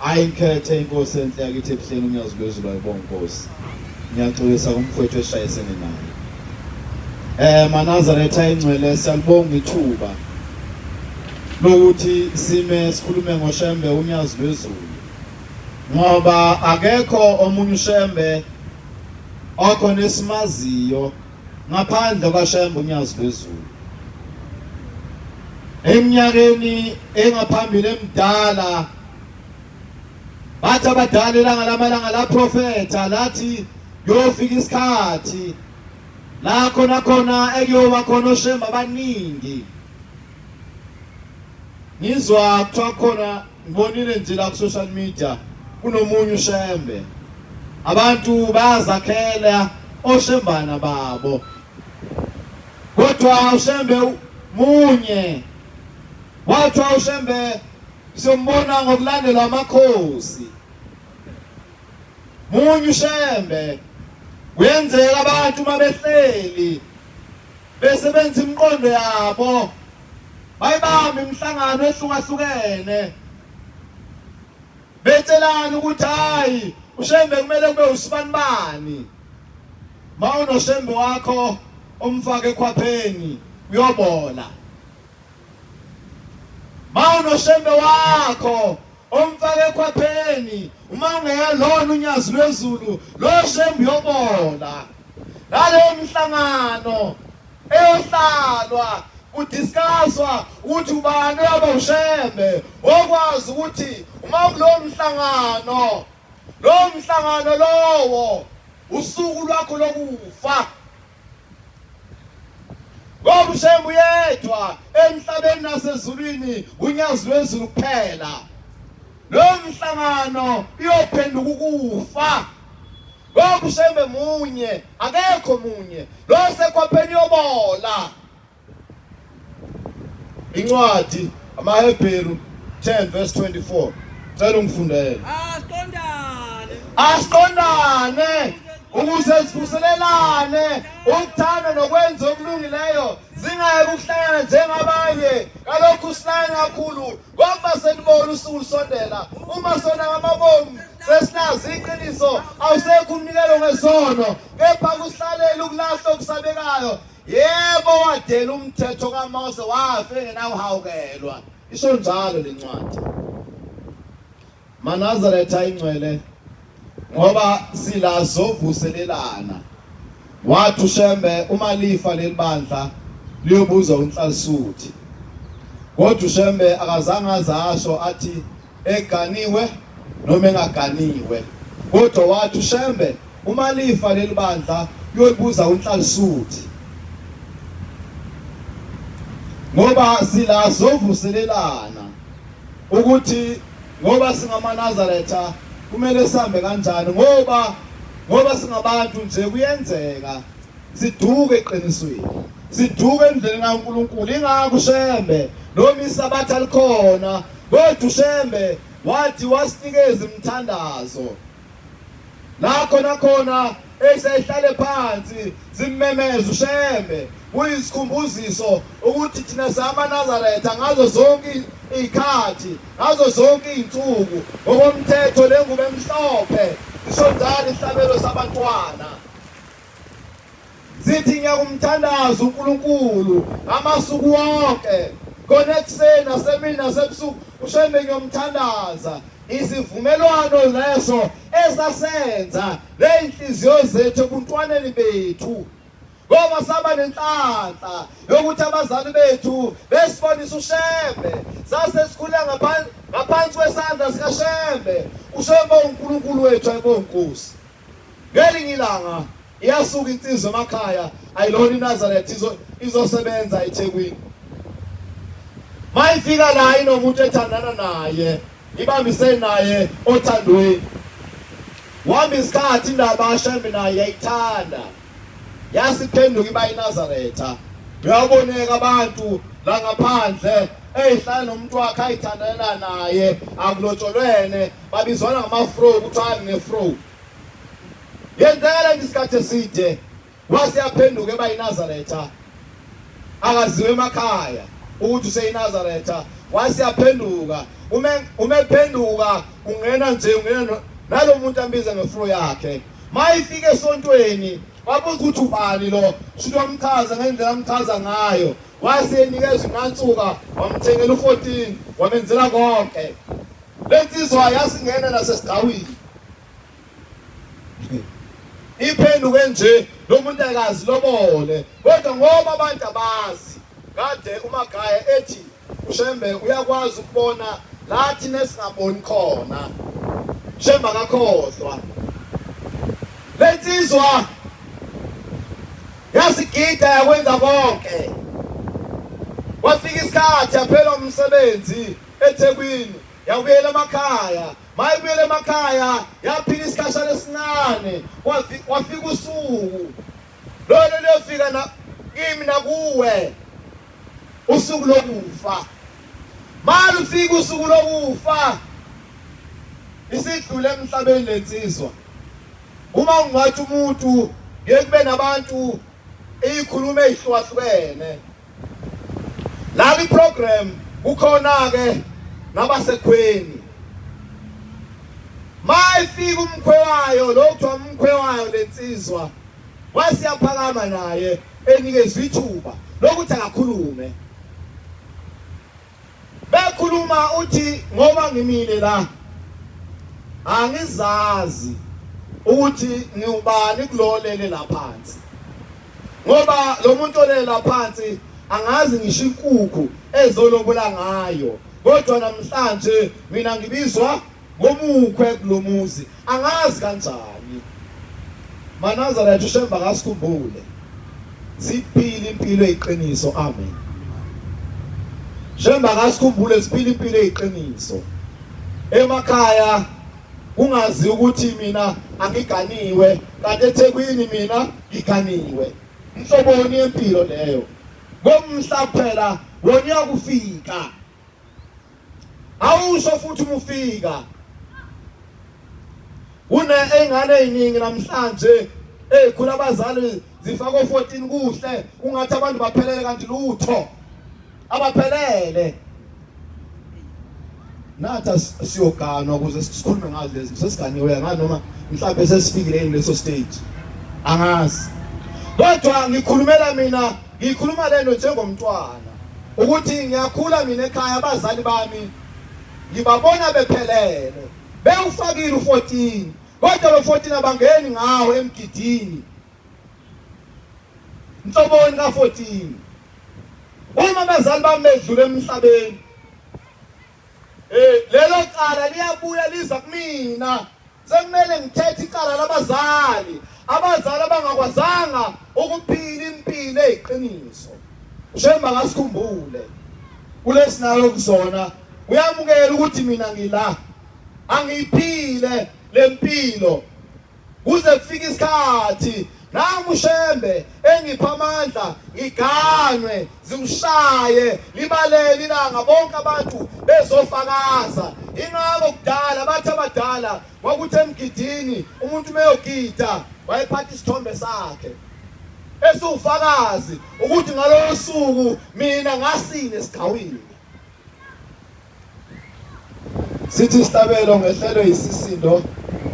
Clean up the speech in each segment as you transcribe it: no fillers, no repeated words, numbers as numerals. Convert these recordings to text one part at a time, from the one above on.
Ayinkhethe inkosi enhle yakithi ebuhleni unyazi lwezulu ayibonga inkosi. Ngiyaxolisa kumfowethu eshayisene naye. MaNazaretha ingcwele siyalibonga ithuba lokuthi sime sikhulume ngoShembe unyazi lwezulu. Ngoba akekho omunye uShembe okhona esimaziyo ngaphandle kwaShembe unyazi lwezulu. Eminyakeni engaphambili emidala bathi abadala ilanga lamalanga laprofetha lathi kuyofika isikhathi la khona khona ekuyoba khona oshembe abaningi. Ngizwa kuthiwa khona ngibonile nje la ku-social media kunomunye ushembe abantu bayazakhela oshembana babo kodwa ushembe munye wathiwa ushembe siyombona ngokulandelwa amakhosi munye ushembe kuyenzeka abantu uma behleli besebenza imiqondo yabo bayibamba imihlangano ehlukahlukene betshelana ukuthi hayi ushembe kumele kube usibanibani ma unoshembe wakho umfake ekhwapheni uyobola ma unoshembe wakho omfake ekhwapheni uma ungelona unyazi lwezulu lo shembe uyobola naleyo mhlangano eyohlalwa kudiscusswa ukuthi ubani oyaba ushembe okwazi ukuthi uma kulowo mhlangano lowo mhlangano lowo usuku lwakho lokufa ngoba ushembe uyedwa emhlabeni nasezulwini unyazi lwezulu kuphela lowo mhlangano iyophenduka ukufa ngoba ushembe munye akekho munye lo sekhwapheni uyobola Incwadi amaHebheru 10 verse 24. Cela ungifundele. Asiqondane. Asiqondane ukuze sivuselelane ukuthanda nokwenza okulungileyo singayeki ukuhlangana njengabanye kalokhu silayana kakhulu ngoba senibona usuku lusondela uma sona ngamabomu sesilazi iqiniso awusekho umnikelo ngesono kepha kusihlalela ukulahla okusabekayo Yebo wadela umthetho kaMose wafa engenawuhawukelwa. Isho njalo lencwadi. MaNazaretha ingcwele ngoba sila zovuselelana. Wathi uShembe uma lifa leli bandla liyobuza uNhlalisuthi. Kodwa uShembe akazange azasho athi eganiwe noma engaganiwe kodwa wathi uShembe uma lifa leli bandla uyolibuza uNhlalisuthi ngoba sila sovuselelana ukuthi ngoba singamaNazaretha kumele sihambe kanjani ngoba ngoba singabantu nje kuyenzeka siduke eqinisweni siduke endleleni kaNkulunkulu ingakho uShembe noma isabatha likhona kodwa uShembe wathi wasinikeza imithandazo la khona khona esehlale phansi simmemeze uShembe kuyisikhumbuziso ukuthi thina samaNazaretha ngazo zonke izikhathi ngazo zonke izinsuku ngokomthetho lengubo emhlophe isho njalo ihlabelo sabantwana Sithi ngiyakumthandaza uNkulunkulu amasuku wonke khona ekuseni nasemini nasebusuku uShembe ngiyomthandaza isivumelwano leso esasenza ney'nhliziyo zethu ebuntwaneni bethu ngoba saba nenhlanhla yokuthi abazali bethu besibonisa uShembe sase sikhula ngaphansi kwesandla sikaShembe uShembe uNkulunkulu wethu ayibonkosi Ngelinye ilanga iyasuka insizwa emakhaya ayilona iNazaretha izosebenza eThekwini. Mayifika la inomuntu ethandana naye, ibambisene naye othandweni. Wahamba isikhathi indaba kaShembe naye yayithanda. Yasiphenduka iba iNazaretha. Uyaboneka abantu la ngaphandle eyihlala nomuntu wakhe ayithandana naye akulotsholwene babizwana ngama-fro kuthiwa ngine-fro yenzeka le nto isikhathi eside wase yaphenduka eba yiNazaretha akaziwe emakhaya ukuthi useyiNazaretha Wasiyaphenduka uma ephenduka ungena nje ungena nalo muntu ambiza ngeflo yakhe. Mayifika esontweni wabuza ukuthi ubani lo, shuthi wamchaza ngendlela amchaza ngayo. Wasenikeza inansuka wamthengela u-14 wamenzela konke. Lensizwa yasingena nasesigcawini. Iphenduke nje lo muntu akazi lobole kodwa ngoba abantu abazi kade uMagaya ethi uShembe uyakwazi ukubona la thina esingaboni khona. Shembe akakhohlwa. Lensizwa yasigida yakwenza konke. Kwafika isikhathi yaphela umsebenzi eThekwini yabuyela emakhaya. Mayibuyela emakhaya yaphila isikhashana esincane wafika usuku lolo luyofika na kimi nakuwe usuku lokufa. Malufika usuku lokufa isidlule emhlabeni lensizwa. Uma ungcwatsha umuntu ngeke kube nabantu izikhulumo ezihlukahlukene. La kwi program kukhona ke nabasekhweni. Mayifika umkhwe wayo lo kuthiwa umkhwe wayo lensizwa wasiyaphakama naye enikezwe ithuba lokuthi akakhulume. Bekhuluma uthi ngoba ngimile la angizazi ukuthi ngiwubani kulolele la phansi ngoba lo muntu olele la phansi angazi ngisho inkukhu ezolobola ngayo kodwa namhlanje mina ngibizwa ngomukhwe kulomuzi angazi kanjani. MaNazaretha uShembe akasikhumbule siphile impilo eyiqiniso. Amen. Shembe akasikhumbule siphile impilo eyiqiniso. Emakhaya kungazi ukuthi mina angiganiwe kanti eThekwini mina ngiganiwe. Inhloboni yempilo leyo? Ngomhla kuphela wona uyakufika. Awusho futhi uma ufika. Kune engane eziningi namhlanje ezikhula abazali zifaka o14 kuhle ungathi abantu baphelele kanti lutho. Abaphelele. Nathi siyoganwa ukuze sikhulume ngazo lezi sesiganiwe ngani noma mhlawumbe sesifikile yini leso stage. Angazi. Kodwa ngikhulumela mina ngikhuluma lento njengomntwana ukuthi ngiyakhula mina ekhaya abazali bami ngibabona bephelele bewufakile u14 kodwa lo 14 abangeni ngawo emgidini nhloboni ka14 uma abazali bami bedlule emhlabeni eh lelo cala liyabuya liza kumina. Sekumele ngithethe icala labazali, abazali abangakwazanga ukuphila impilo eyiqiniso. Shembe akasikhumbule kulesinayo kusona, uyamukela ukuthi mina ngila angiyiphile lempilo kuze kufike isikhathi nangu uShembe engipha amandla ngiganwe ziwushaye libalele ilanga bonke abantu bezofakaza. Ingakho kudala bathi abadala kwakuthi emgidini umuntu meyogida wayephatha isithombe sakhe esiwufakazi ukuthi ngalolo suku mina ngasina esigcawini. Sithi isihlabelo ngehlelwe yisisindo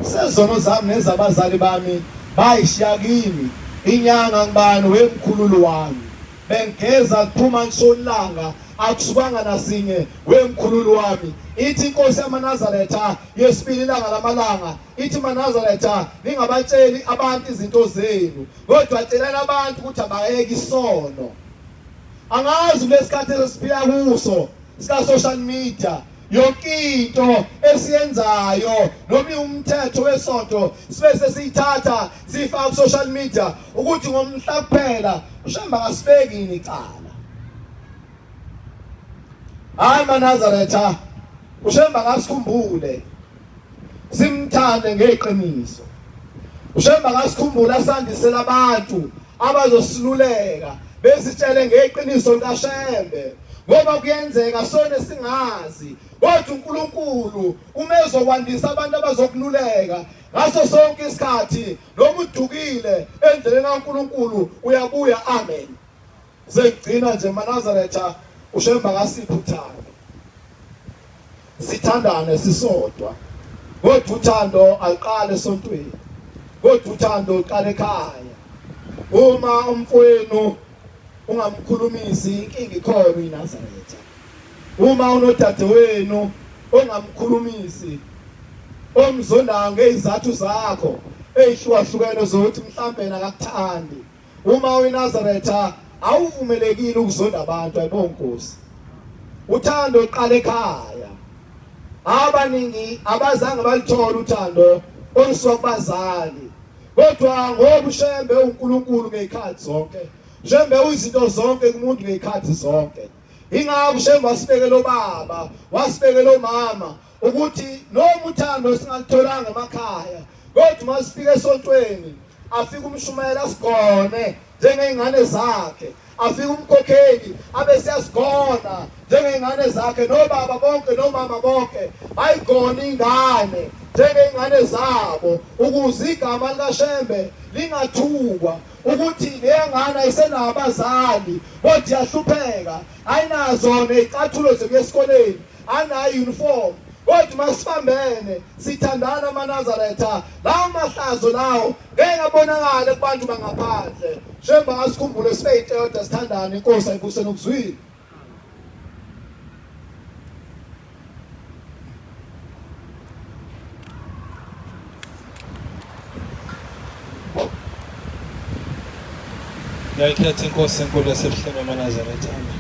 sezono zami nezabazali bami bayishiya kimi inyanga ngibani wemkhululu wami bengigeza kuphuma nshonilanga akusukanga nasinye wemkhululu wami. Ithi inkosi yamaNazaretha yesibili ilanga lamalanga ithi maNazaretha ningabatsheli abantu izinto zenu kodwa tshelani abantu ukuthi abayeke isono. Angazi kulesikhathi esiphila kuso sika social media yonke into esiyenzayo noma umthetho wesonto sibe sesiyithatha siyifaka ku social media ukuthi ngomhla kuphela uShembe akasibeki yini icala. Hayi maNazaretha uShembe akasikhumbule simthande ngeqiniso. UShembe akasikhumbule asandisele abantu abazosiluleka besitshele ngeqiniso likaShembe ngoba kuyenzeka sone singazi kodwa uNkulunkulu uma ezokwandisa abantu abazokululeka ngaso sonke isikhathi noma udukile endleleni kaNkulunkulu uyabuya. Amen. Sengigcina nje maNazaretha uShembe akasiphi uthando. Sithandane sisodwa. Kodwa uthando aluqale esontweni. Kodwa uthando uqala ekhaya. Uma umfowenu ungamkhulumisi inkinga ikhona uyiNazaretha. Uma unodadewenu ongamkhulumisi omzondayo ngezizathu zakho ezihlukahlukene zokuthi mhlambe yena akakuthandi. Uma uyiNazaretha awuvumelekile ukuzonda abantu ayibo Nkosi. Uthando uqala ekhaya. Abaningi abazange balithole uthando olusuka kubazali. Kodwa ngoba uShembe uNkulunkulu ngezikhathi zonke. Shembe uyizinto zonke kumuntu ngezikhathi zonke. Ingakho uShembe wasibekela obaba, wasibekela omama ukuthi noma uthando singalutholanga emakhaya kodwa uma sifika esontweni afike umshumayeli asigone njengey'ngane zakhe afike umkhokheli abe siyasigona njengey'ngane zakhe nobaba bonke nomama bonke bayigona ingane njengey'ngane zabo ukuze igama likaShembe lingathukwa ukuthi leya ngane ayisenawo abazali kodwa iyahlupheka ayinazo ney'cathulo zokuya esikoleni anayo uniform kodwa uma sibambene sithandana amaNazaretha lawo mahlazo lawo ngeke abonakale kubantu bangaphandle Shemba asikhumbule sibe yinto sithandane inkosi ayibuse nokuzwile. Ngiyayikhetha inkosi enkulu yasebuhleni wamaNazaretha. Amen.